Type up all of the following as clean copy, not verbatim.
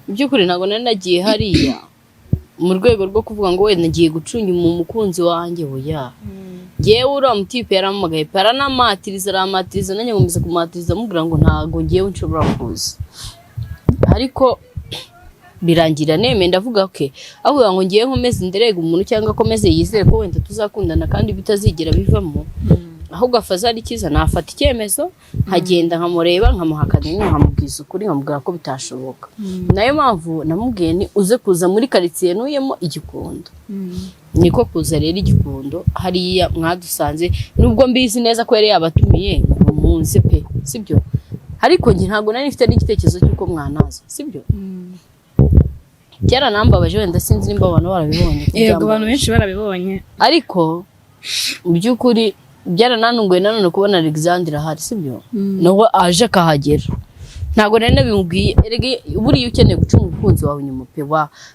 Mu by'ukuri ntabwo nari nagiye hariya mu rwego rwo kuvuga ngo wenda ngiye gucunga umukunzi wanjye, oya. Ngewe uriya mutipe yarampamagaye pe, aranamatiriza, aramatiriza, nanjye nkomeza kumatiriza, amubwira ngo ntabwo ngewe nshobora kuza, ariko birangira nemeye. Ndavuga ke avuga ngo ngewe nkomeze nderege umuntu cyangwa akomeze yizere ko wenda tuzakundana kandi bitazigera bivamo, ahubwo afazari icyiza nafata icyemezo nkagenda nkamureba, nkamuhakana, nkamubwiza ukuri, nkamubwira ko bitashoboka. Nayo mpamvu namubwiye ni uze kuza muri karitsiye ntuyemo Igikondo. Niko kuza rero Igikondo hariya mwadusanze, nubwo mbizi neza ko yari yabatumiye ngo muze pe, sibyo? Ariko njye ntabwo nari mfite n'igitekerezo cy'uko mwanaza, sibyo? Byaranambabaje, wenda sinzi nimba abantu barabibonye ko Yego, abantu byambabaje. benshi barabibonye. Ariko mu by'ukuri byarananunguye nanone kubona Alexandre ahari, sibyo? Nawe aje akahagera, ntabwo nari nabimubwiye. Erega buriya ukeneye gucunga umukunzi wawe inyuma pe,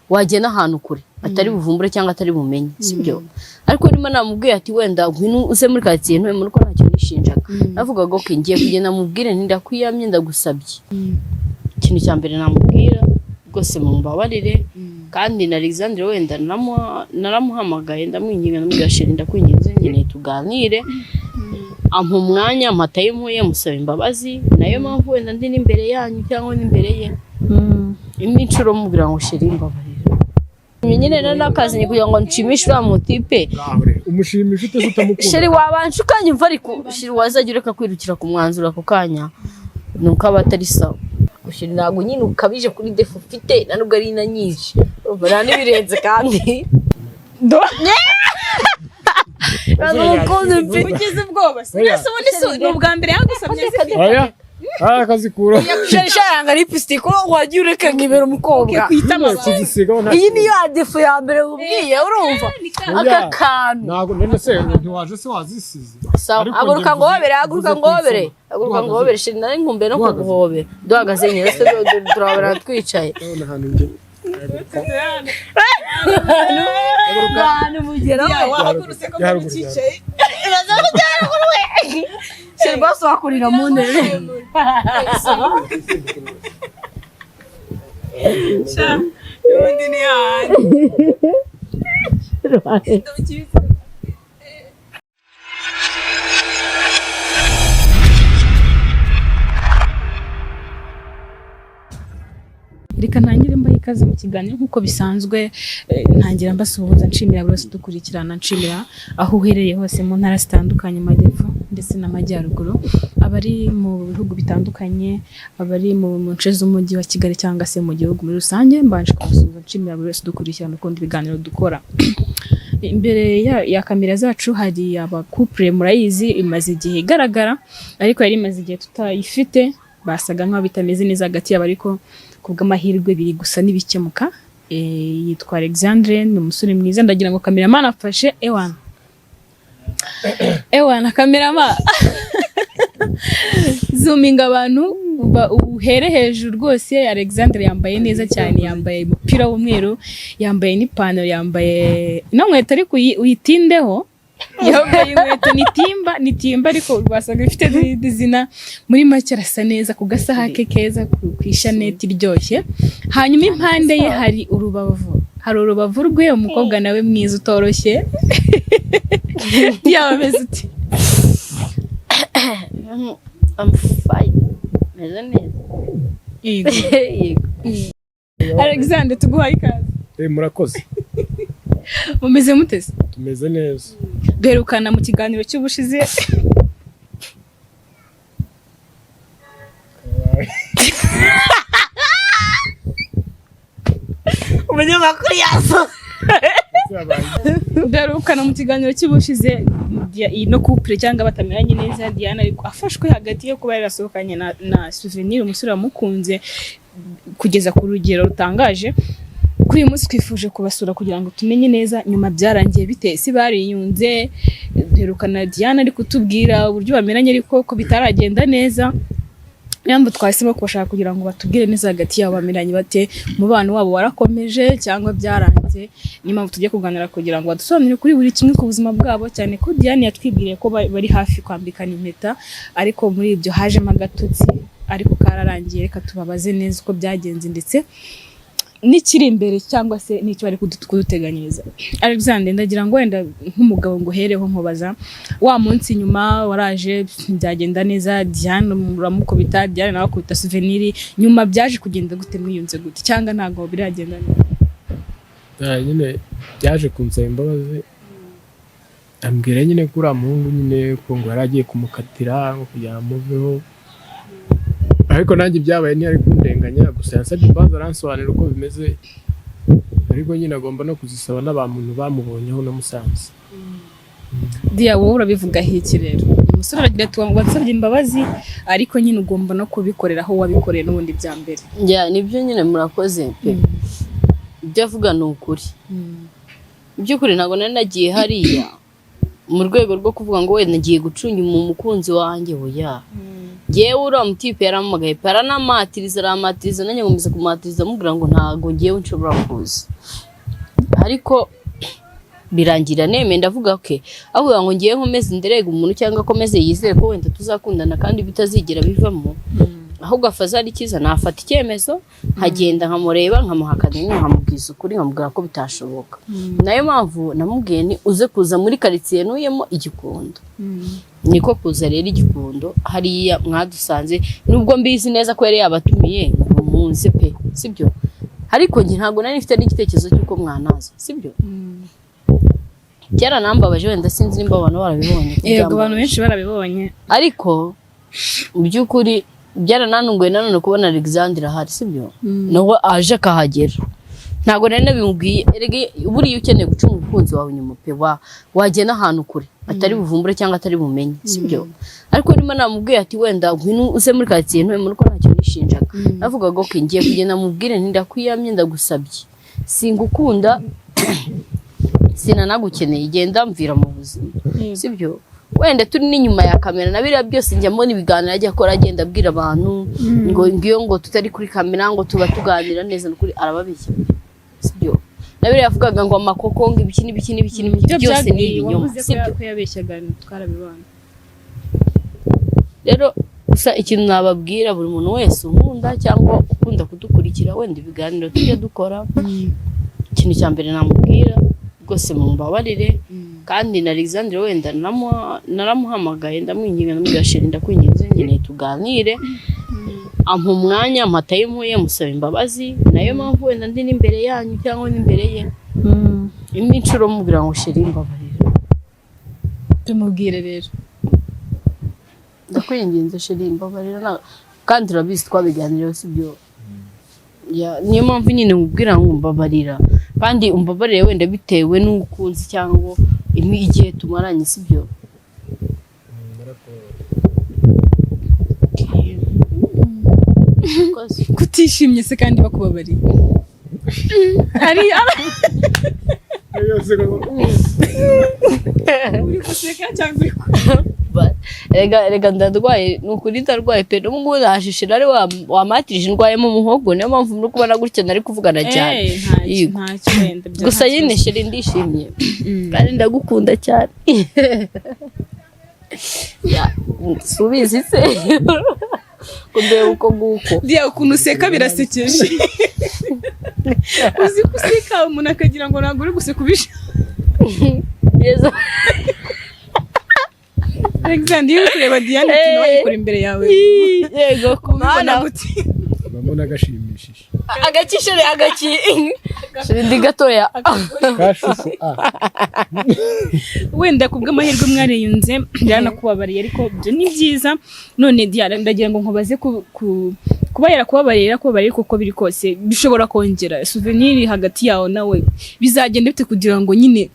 wagenda ahantu kure atari buvumbure cyangwa atari bumenye, sibyo? Ariko niba namubwiye ati wenda ngwino uze muri karitsiye ntuyemo, nuko ntacyo nishinjaga. Navugaga ko ngiye kugenda mubwire nti ndakwiyamye, ndagusabye. Ikintu cya mbere namubwira rwose, mumbabarire. Kandi na Alexandre wenda naramuhamagaye, ndamwinginga, ndamubwira: "Chéri, ndakwinginze, nkeneye tuganire." Ampa umwanya, ampa time ye, musaba imbabazi. Nayo mpamvu wenda ndi n'imbere yanyu cyangwa n'imbere ye indi nshuro mubwira ngo: "Chéri, mbabarira." Nyine nari nakazanye kugira ngo nshimishe uriya mutipe. Umushimisha ute se utamukunda? Chéri, wabanje ukanyumva? Ariko chéri, wazajya ureka kwirukira ku mwanzuro ako kanya, ni uko aba atari sawa. Chéri, ntabwo nyine ukabije kuri défaut ufite, nta nubwo ari na nyinshi, urumva nta n'ibirenze kandi nta n'umukunzi mfite. Ugize ubwoba se? Oya. Ese ubundi ni ubwa mbere yagusabye zifite? Oya, akazikura. Chéri, shayanga lipstick, wagiye ureka nkibera umukobwa. Kwitama. Kuzisigaho nta Iyi niyo défaut ya mbere ubwiye, urumva aka kantu. Ntabwo none se ntiwaje se wazisize? Sawa. Ariko Haguruka njye ngo hobere, haguruka mvuze ngo hobere. ku Haguruka ngo Duhagaze. hobere, chéri, nari nkumbuye no Duhagaze. kuguhobera. Duhagaze nyine se, turahobera twicaye. Ndabona ahantu njye. Ahantu mugeraho. Wahagurutse ko Yaharuguru. ucyicaye. Chéri, basi wakurira mu ntebe. Ubundi ni hahandi. Reka ntangire mbaha ikaze mu kiganiro nk'uko bisanzwe. Ntangira mbasuhuza, nshimira buri wese udukurikirana, nshimira aho uherereye hose mu ntara zitandukanye, amajyepfo ndetse n'amajyaruguru, abari mu bihugu bitandukanye, abari mu nce z'umujyi wa Kigali cyangwa se mu gihugu muri rusange. Mbanje kubasuhuza, nshimira buri wese udukurikirana, ukunda ibiganiro dukora. Imbere ya kamera zacu hari abacouple murayizi, imaze igihe igaragara, ariko yari imaze igihe tutayifite. Basaga nk'aho bitameze neza hagati yabo, ariko ku bw'amahirwe biri gusa n'ibikemuka. Yitwa Alexandre, ni umusore mwiza. Ndagira ngo cameraman afashe. Ewana, ewana, cameraman, zoominga abantu uhere hejuru rwose. Alexandre yambaye neza cyane, yambaye umupira w'umweru, yambaye n'ipantaro, yambaye ino nkweto, ariko uyitindeho. Yambaye inkweto ni timba, ni timba, ariko wasaga ifite n'irindi zina. Muri make arasa neza ku gasaha ke keza, ku ishaneti iryoshye. Hanyuma impande ye hari urubavu, hari urubavu rwe, umukobwa nawe mwiza utoroshye. Yaba ameze uti? I'm fine. Meze neza. Yego. Yego. Alexandre, tuguhaye ikaze. Murakoze. Mumeze mutese? Tumeze neza. Duherukana mu kiganiro cy'ubushize. Umunyamakuru yaso. Duherukana mu kiganiro cy'ubushize ino couple cyangwa batameranye neza, Diana ariko afashwe hagati yo kuba yarasohokanye na Souvenir, umusore wamukunze kugeza ku rugero rutangaje. Kuri uyu munsi twifuje kubasura kugira ngo tumenye neza nyuma byarangiye bite, si bariyunze? Duherukana Diana ari kutubwira uburyo bameranye, ariko ko bitaragenda neza. Niyo mpamvu twahisemo kubashaka kugira ngo batubwire neza hagati yabo bameranye bate, umubano wabo warakomeje cyangwa byaranze. Niyo mpamvu tugiye kuganira kugira ngo badusobanurire kuri buri kimwe ku buzima bwabo, cyane ko Diane yatwibwiriye ko bari hafi kwambikana impeta, ariko muri ibyo hajemo agatotsi, ariko kararangiye. Reka tubabaze neza uko byagenze ndetse N'ikiri imbere cyangwa se n'icyo bari kuduteganyiriza. Alexander, ndagira ngo wenda nk'umugabo nguhereho nkubaza: wa munsi nyuma waraje, byagenda neza, Diane uramukubita, Diane nawe akubita Souvenir, nyuma byaje kugenda gute? Mwiyunze gute, cyangwa ntabwo biragenda neza? Ah, nyine byaje kunsaba imbabazi, ambwira nyine ko uriya muhungu nyine ko ngo yari agiye kumukatira ngo kugira ngo amuveho, ariko nanjye ibyabaye ntiyari kundenganya. Gusa yansabye imbabazi, aransobanurira uko bimeze, ariko nyine agomba no kuzisaba n'abantu bamubonyeho namusanze. Dia, wowe urabivugaho iki rero? Umusore aragira ati: "Wansabye imbabazi, ariko nyine ugomba no kubikorera aho wabikoreye n'ubundi bya mbere." Ya, nibyo nyine, murakoze pe. Ibyo avuga ni ukuri. Mu by'ukuri ntabwo nari nagiye hariya mu rwego rwo kuvuga ngo wenda ngiye gucunga umukunzi wanjye, oya. Ngewe uriya mutipe yarampamagaye pe, aranamatiriza, aramatiriza, nanjye nkomeza kumatiriza, amubwira ngo ntabwo ngewe nshobora kuza, ariko birangira nemeye. Ndavuga ke avuga ngo ngewe nkomeze nderega umuntu cyangwa akomeze yizere ko wenda tuzakundana kandi bitazigera bivamo, ahubwo afazari icyiza nafata icyemezo nkagenda nkamureba, nkamuhakanira, nkamubwiza ukuri, nkamubwira ko bitashoboka. Nayo mpamvu namubwiye ni uze kuza muri karitsiye ntuyemo Igikondo. Niko kuza rero Igikondo hariya mwadusanze, nubwo mbizi neza ko yari yabatumiye ngo muze pe, sibyo? Ariko njye ntabwo nari mfite n'igitekerezo cy'uko mwanaza, sibyo? Byaranambabaje, wenda sinzi nimba abantu barabibonye ko Yego, abantu byambabaje. benshi barabibonye. Ariko mu by'ukuri byarananunguye nanone kubona Alexandre ahari, sibyo? Nawe aje akahagera, ntabwo nari nabimubwiye. Erega buriya ukeneye guca umukunzi wawe inyuma pe, wagenda ahantu kure atari buvumbure cyangwa atari bumenye, sibyo? Ariko niba namubwiye ati wenda ngwino uze muri karitsiye ntuyemo, nuko ntacyo nishinjaga. Navugaga ko ngiye kugenda mubwire nti: "Ndakwiyamye, ndagusabye, singukunda, sinanagukeneye, genda mvira mu buzima," sibyo? Wenda turi n'inyuma ya kamera na biriya byose, njya mbona ibiganiro ajya akora, agenda abwira abantu ngo ngiyo ngo tutari kuri kamera ngo tuba tuganira neza. Ni ukuri arababeshya, sibyo? Na biriya yavugaga ngo amakoko, ngo ibiki n'ibiki n'ibiki n'ibiki, Ibyo byose ni byagiye ibinyoma, wavuze ko sibyo? ko yabeshyaga, twarabibonye. Rero gusa ikintu nababwira buri muntu wese unkunda cyangwa ukunda kudukurikira wenda ibiganiro tujya dukora, ikintu cya mbere namubwira, rwose mumbabarire. Kandi na Alexandre wenda naramuhamagaye, ndamwinginga, ndamubwira: "Chéri, ndakwinginze, nkeneye tuganire." Ampa umwanya, ampa time ye, musaba imbabazi. Nayo mpamvu wenda ndi n'imbere yanyu cyangwa n'imbere ye indi nshuro mubwira ngo: "Chéri, mbabarira." Tumubwire rero. Ndakwinginze chéri, mbabarira. Kandi urabizi twabiganiriyeho, sibyo? Ya, niyo mpamvu nyine nkubwira ngo mbabarira, kandi umbabarire wenda bitewe n'uko unzi cyangwa igihe tumaranye, sibyo? Narakubabarira. Murakoze. Kutishimye se kandi bakubabariye ari Yose uri guseka cyangwa uri Rega ndarwaye, ni ukuri ndarwaye pe. N'ubu ngubu nashishira ari wamatirije, indwaye mu muhogo, niyo mpamvu muri kubona gutya nari kuvugana cyane. Eh, ntacyo. Yego. Ntacyo wenda byo Gusa nta nyine kibazo. Chéri, ndishimye kandi ndagukunda cyane. Ya, subizi se kundeba uko nguko? Diya, ukuntu useka birasekeje. Uzi ko useka umuntu akagira ngo ntabwo uri guseka ubishaka. Yezu. Alexander, iyo uri kureba Diane ukuntu bayikora imbere yawe, Yego, ubibona kumana gute? Mbona gashimishije. Agaki chéri, agaki chéri, ndi gatoya. Kashushu a. Wenda ku bw'amahirwe mwariyunze, yaranakubabariye, ariko ibyo ni byiza. None Diane, ndagira ngo nkubaze kuba yarakubabariye, yarakubabariye, kuko biri kose bishobora kongera Souvenir hagati yawe nawe, bizagenda bite kugira ngo nyine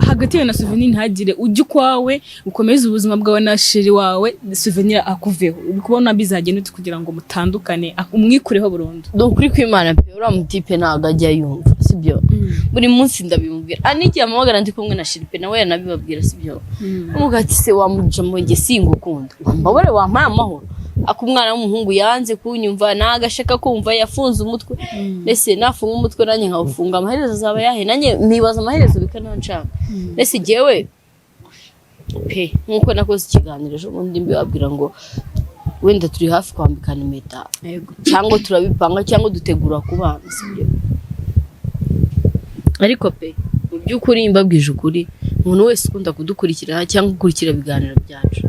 hagati yawe na Souvenir ntihagire ujya ukwawe, ukomeze ubuzima bwawe na chéri wawe, Souvenir akuveho? Uri kubona bizagenda bite kugira ngo mutandukane, umwikureho burundu? Ni ukuri kw'Imana pe, uriya mutipe ntabwo ajya yumva, sibyo? Buri munsi ndabimubwira, ah, n'igihe amuhamagara ndi kumwe na chéri pe, nawe yanabibabwira, sibyo? Amuga ati: "Se wamuja njye singukunda, wambabare, wampaye amahoro." Ako umwana w'umuhungu yanze kunyumva, nagashaka kumva, yafunze umutwe. Mbese nafunga umutwe nanjye nkawufunga, amaherezo azaba yahe? Nanjye nibaza amaherezo bikananshaka. Mbese jyewe pe, nk'uko nakoze ikiganiro ejo bundi mbibabwira ngo Wenda turi hafi kwambikana impeta, cyangwa turabipanga, cyangwa dutegura kubana, sibyo? Ariko pe, mu by'ukuri mbabwije ukuri, umuntu wese ukunda kudukurikira cyangwa gukurikira ibiganiro byacu,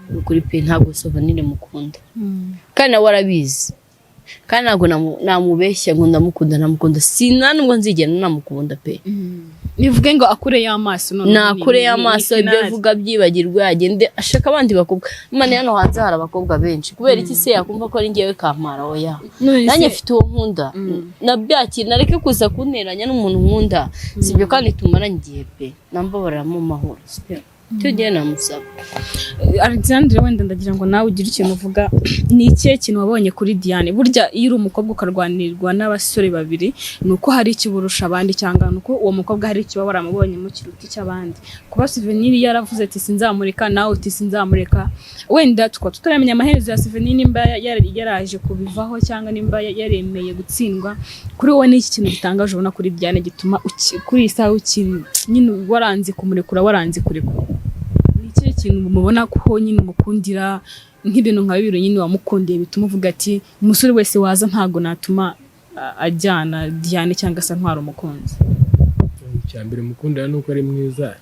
ni ukuri pe, ntabwo Souvenir mukunda, kandi nawe arabizi, kandi ntabwo namubeshya ngo ndamukunda. Namukunda sina nubwo nzigera namukunda pe. Bivuge ngo akure y'amaso noneho. Nakure y'amaso, ni ibyo finale. avuga byibagirwe, agende ashaka abandi bakobwa. Imana, hano hanze hari abakobwa benshi. Kubera iki se yakumva ko ari njyewe kampara? Oya. None Nanjye mfite uwo nkunda, nabyakira, nareke kuza kunteranya n'umuntu nkunda, sibyo? Kandi tumaranye igihe pe, nambabarira mu mahoro, sibyo? Icyo gihe namusaba. Alexandre, wenda ndagira ngo nawe ugire ikintu uvuga. Ni ikihe kintu wabonye kuri Diane? Burya iyo uri umukobwa ukarwanirwa n'abasore babiri, ni uko hari icyo uburusha abandi, cyangwa ni uko uwo mukobwa hari icyo uba waramubonyemo kiruta icy'abandi. Kuba Souvenir yaravuze ati "Sinzamureka", nawe uti "Sinzamureka", wenda tukaba tutaramenya amaherezo ya Souvenir, nimba yaraje kubivaho cyangwa nimba yaremeye gutsindwa. Kuri wowe ni iki kintu gitangaje ubona kuri Diane gituma kuri iyi saha ukiri nyine waranze kumurekura, waranze kurekura? Ni ikihe kintu mubona ko nyine umukundira, nk'ibintu nka bibiri nyine wamukundiye bituma uvuga ati umusore wese waza ntabwo natuma ajyana Diane cyangwa se antwara umukunzi? Icya mbere mukundira ni uko ari mwiza.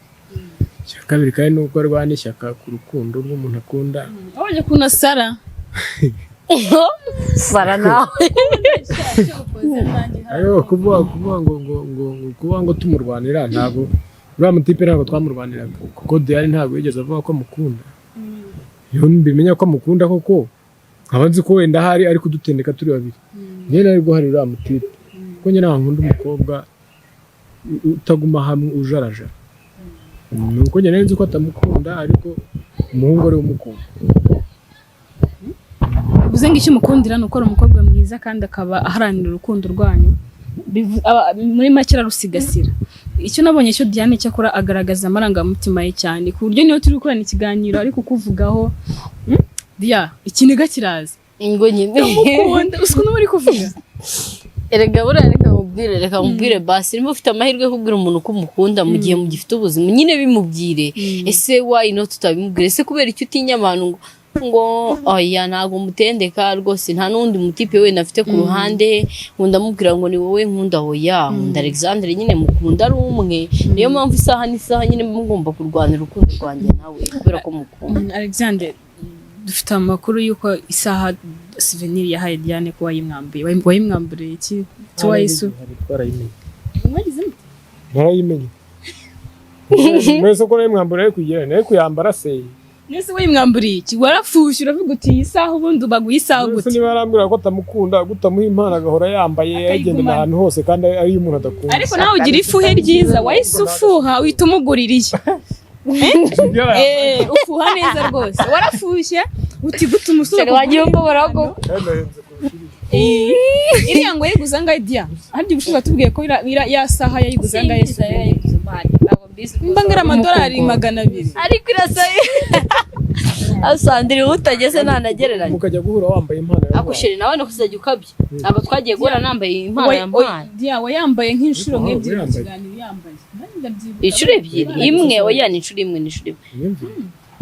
Icya kabiri kandi ni uko arwana ishyaka ku rukundo rw'umuntu akunda. Wabonye ukuntu asara? Sara nawe. Ariko kuvuga ngo kuvuga ngo tumurwanira, ntabwo uriya mutipe, ntabwo twamurwaniraga, kuko Diane ntabwo yigeze avuga ko amukunda. Iyo mbimenya ko amukunda koko, nkaba nzi ko wenda ahari ari kudutendeka turi babiri, njyewe nari guharira uriya mutipe, kuko njye ntabwo nkunda umukobwa utaguma hamwe, ujarajara. Ni uko njye nari nzi ko atamukunda, ariko umuhungu ari we umukunda. Bivuze ngo icyo umukundira ni uko ari umukobwa mwiza kandi akaba aharanira urukundo rwanyu. Muri make ararusigasira. Icyo nabonye cyo, Diane cyakora agaragaza amarangamutima ye cyane, ku buryo niyo turi gukorana ikiganiro ari kukuvugaho, Dia, ikiniga kiraza. Ingo nyine. Mukunda uzi ukuntu uri kuvuga. Erega buriya reka nkubwire basi, niba ufite amahirwe yo kubwira umuntu ko umukunda mu gihe mugifite ubuzima, nyine bimubwire. Ese why not tutabimubwire? Ese kubera icyo utinya abantu ngo oya, ntabwo mutendeka rwose, nta n'undi mutipe wenda afite ku ruhande ngo ndamubwira ngo ni wowe nkunda. Oya, nkunda Alexandre nyine, mukunda ari umwe. Niyo mpamvu isaha n'isaha nyine mba ngomba kurwanira urukundo rwanjye nawe, kubera ko mukunda. Alexandre, dufite amakuru y'uko isaha Souvenir yahaye Diane ko wayimwambuye. Wayimwamburiye iki? Tuwayisu Twarayimenye. Mwagize mute? Narayimenye mwese ko nayimwambura, nari kuyigira, nari kuyambara se? Nese wayimwamburiye iki? Warafushye uravuga uti iyi saha ubundi baguha isaha Mbese gute? niba yarambwira ko atamukunda, gutamuha impano agahora yambaye, Akayigumana. ayigendana ahantu hose, kandi ari iy'umuntu adakunda? Ariko nawe ugira ifuhe ryiza, wahise ufuha uhita umugurira iyo. Ufuha neza rwose, warafushye uti gute umusore Wagiye umbabara ko Yanahenze kurusha iriya. Iriya ngo yayiguze angahe, Dia? Harya ubushize watubwiye ko ya saha yayiguze angahe? Mba ngara amadolari 200. Ariko irasa asandira utageze ntanagereranya. Mukajya guhura wambaye impano yamuhaye. Ako chéri, nawe no kuzajya ukabya. Ntabwo twagiye guhura nambaye impano yampaye. Dia, wayambaye nk'inshuro Ariko nk'ebyiri mu yambaye. kiganiro yambaye. Nanjye ndabyibuka. Inshuro ebyiri, imwe, oya, ni inshuro imwe, ni inshuro imwe. Imyumvire.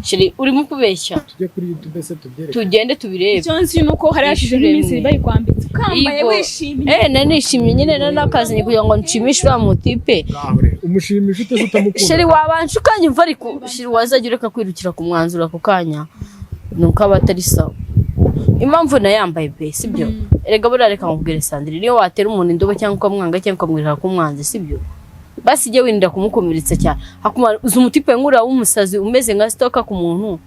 Chéri, urimo kubeshya. Tujye kuri YouTube se tubyereke? Tugende tubirebe. Icyo nzi ni uko hari hashize Inshuro nk'iminsi imwe. bayikwambitse, ukambaye Yego. wishimye. Nari nishimye nyine, nari nakazanye kugira ngo nshimishe uriya mutipe. Ngaho rero, umushimisha ute se utamukunda? Chéri, wabanje ukanyumva? Ariko chéri, wazajya ureka kwirukira ku mwanzuro ako kanya, ni uko aba atari sawa. Impamvu nayambaye pe, sibyo? Erega buriya reka nkubwire, Sandrine, niyo watera umuntu indobo cyangwa ukamwanga cyangwa ukamwereka ko umwanze, sibyo? Basi jya wirinda kumukomeretsa cyane. Hakuma uzi umutipe nk'uriya w'umusazi umeze nka sitoka ku muntu,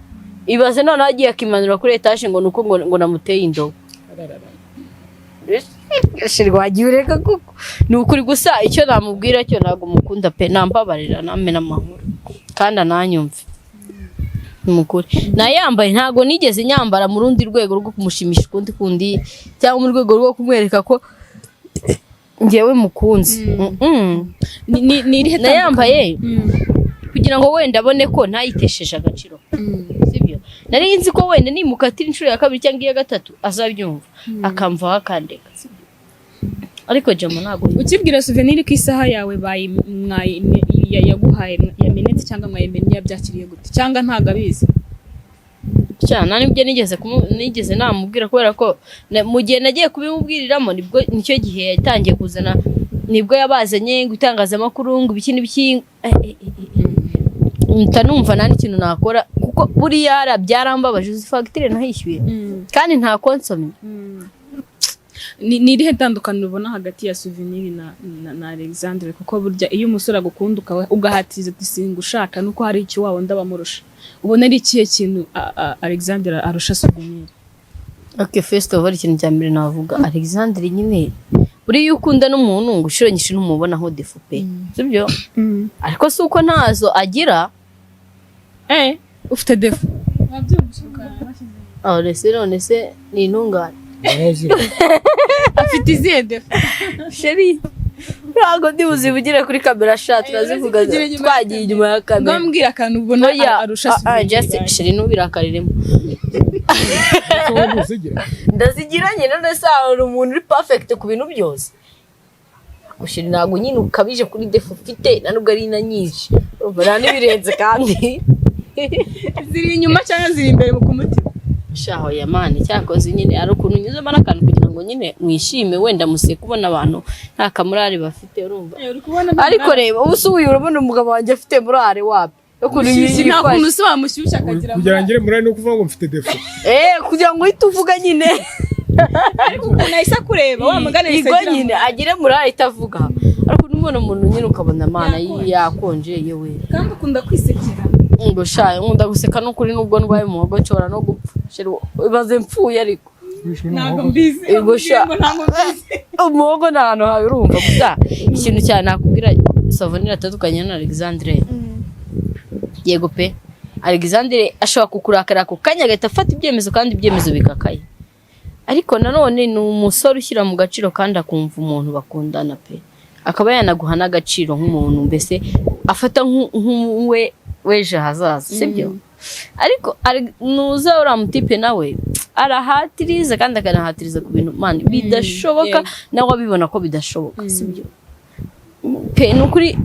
ibaze noneho agiye akimanura kuri etaje ngo ni uko ngo namuteye indobo. Chéri, wagiye ureka kuko ni ukuri gusa. Icyo namubwira cyo, ntabwo mukunda pe, nambabarira nampe n'amahoro kandi ananyumve. Ni ukuri nayambaye, ntabwo nigeze nyambara mu rundi rwego rwo kumushimisha ukundi kundi, cyangwa mu rwego rwo kumwereka ko ngewe mukunzi. Mm-mm. Ni irihe? Nayambaye kugira ngo wenda abone ko ntayitesheje agaciro, sibyo? Nari nzi ko wenda nimukatira inshuro ya kabiri cyangwa iya gatatu azabyumva akamvaho akandeka, sibyo? Ariko jama ntabwo Ukibwira Souvenir ko isaha yawe yaguhaye yamenetse cyangwa mwayimennye, yabyakiriye gute? Cyangwa ntabwo abizi? Cyane nibyo nigeze namubwira, kubera ko mu gihe nagiye kubimubwiriramo, nibwo nicyo gihe yatangiye kuzana, nibwo yabazanye ngo itangazamakuru, ngo ibiki n'ibiki, mpita numva nta n'ikintu nakora, kuko buriya hariya byarambabaje. Uzi fagitire nahishyuye kandi nta konsomye. Ni irihe tandukaniro ubona hagati ya Souvenir na Alexandre? Kuko burya iyo umusore agukunda ugahatiriza ati singushaka, nuko hari icyo wa wundi aba amurusha. Ubona ari ikihe kintu Alexandre arusha Souvenir? Okay, first of all, ikintu cya mbere navuga, Alexandre nyine, buriya iyo ukunda n'umuntu ngo inshuro nyinshi ntumubonaho défaut pe, sibyo? Ariko si uko ntazo agira. Ufite défaut? Aho rese, none se ni intungane? Afite izihe défaut? Chéri, ntabwo ndi buzivugire kuri kamera sha, turazivuga Urazivugira inyuma ya. Twagiye inyuma ya kamera. Mbwira akantu ubona Oya, arusha ah, ah, Souvenir. just chéri, ntubirakariremo. Uzigira. Ndazigira nyine. None se hari umuntu uri perfect ku bintu byose? Chéri, ntabwo nyine ukabije kuri défaut ufite, nta nubwo ari na nyinshi. Urumva nta n'ibirenze kandi. Ziri inyuma cyangwa ziri imbere mu kumutima? Shaho ya man, cyakoze nyine hari ukuntu unyuzemo n'akantu kugira ngo nyine mwishime, wenda museke, ubona abantu nta kamurari bafite, urumva? Uri kubona? Ariko reba ubu se, uyu urabona umugabo wanjye afite morale wapi ukuntu nta yifashe? kuntu se wamushyushya akagira? Kugira ngo ngere muri no kuvuga ngo mfite défaut? Kugira ngo uhite uvuga nyine. Ariko ukuntu ahise akureba, wa mugani ahise Igo agira nyine agire morale itavuga, ariko n'ubona umuntu nyine ukabona mana yakonje yewe. Kandi ukunda kwisekera. Ngo sha, nkunda guseka n'ukuri, nubwo ndwaye umuhogo nshobora no gupfa. Chéri, ibaze mpfuye ariko. Ntabwo mbizi. Ego sha. Ngo ntabwo mbizi. Umuhogo ni ahantu hawe, urumva? Gusa ikintu cyane nakubwira, Savonire atandukanye na Alexandre, yego pe, Alexandre ashobora kukurakara ako kanya agahita afata ibyemezo, kandi ibyemezo bikakaye. Ariko nanone ni umusore ushyira mu gaciro kandi akumva umuntu bakundana pe, akaba yanaguha n'agaciro nk'umuntu mbese afata nk'uwe w'ejo hazaza, sibyo? Ariko nuza uriya mutipe nawe arahatiriza, kandi akanahatiriza ku bintu man bidashoboka, nawe abibona ko bidashoboka, sibyo pe? Ni ukuri,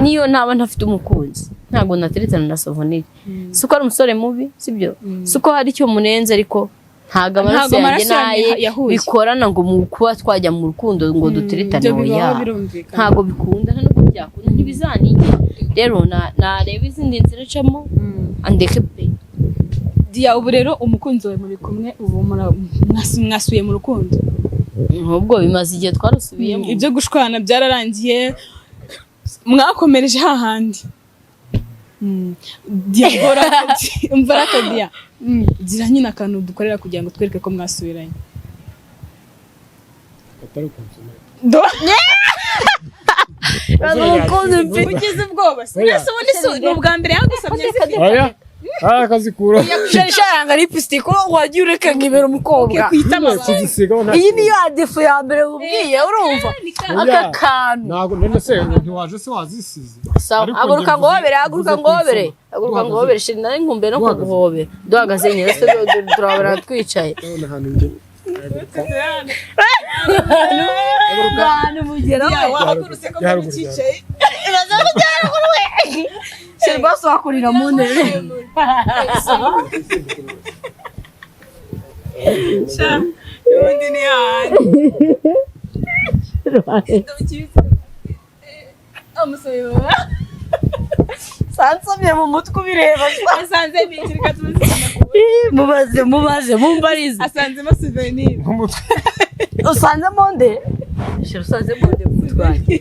niyo naba ntafite umukunzi ntabwo nateretana na Savonire. Si uko ari umusore mubi, sibyo? Si uko hari icyo munenze, ariko ntabwo amaraso Ntabwo yanjye amaraso yanyu n'aye yahuye. bikorana ngo mu kuba twajya mu rukundo ngo duteretane. Ibyo bibaho. Oya. Birumvikana. Ntabwo bikunda, nta nubwo byakunda, ntibizanigera. Rero nareba izindi nzira acamo, andeke pe. Dia, ubu rero umukunzi wawe muri kumwe ubu, mwasubiye mu rukundo? Nk'ubwo bimaze igihe twarusubiyemo. Ibyo gushwana byararangiye, mwakomereje hahandi. Dia, umva rata Dia, gira nyine akantu dukorera kugira ngo twereke ko mwasubiranye. Atari ukonsoma. Do. Umukunzi mfite. Ugize ubwoba se? Oya. Ese ubundi ni ubwa mbere yagusabye se? Oya, akazikura. Chéri yanga lipstick, wagiye ureka nkibera umukobwa. Kwitama. Kuzisigaho nta Iyi niyo défaut ya mbere wubwiye, urumva? Oya. Aka kantu. Ntabwo, none se ntiwaje se wazisize? Sawa. Ariko Haguruka njye ngo hobere, haguruka mvuze ngo hobere. kunsoma. Haguruka ngo Duhagaze. hobere, chéri, nari nkumbuye no Duhagaze. kuguhobera. Duhagaze nyine se, turahobera twicaye? Ndabona ahantu njye. Ahantu mugera we. Wahagurutse ko Yaruguru. ucyicaye. Chéri, basi wakurira mu ntebe. Ubundi ni hahandi amusomye. Sansomye mu mutwe ubireba. Asanze bikiri katuzikana. Mubaze, mubaze, mumbarize. Asanzemo souvenir. Nk'umutwe. Usanzemo nde? Chéri, usanzemo nde mu mutwe wanjye?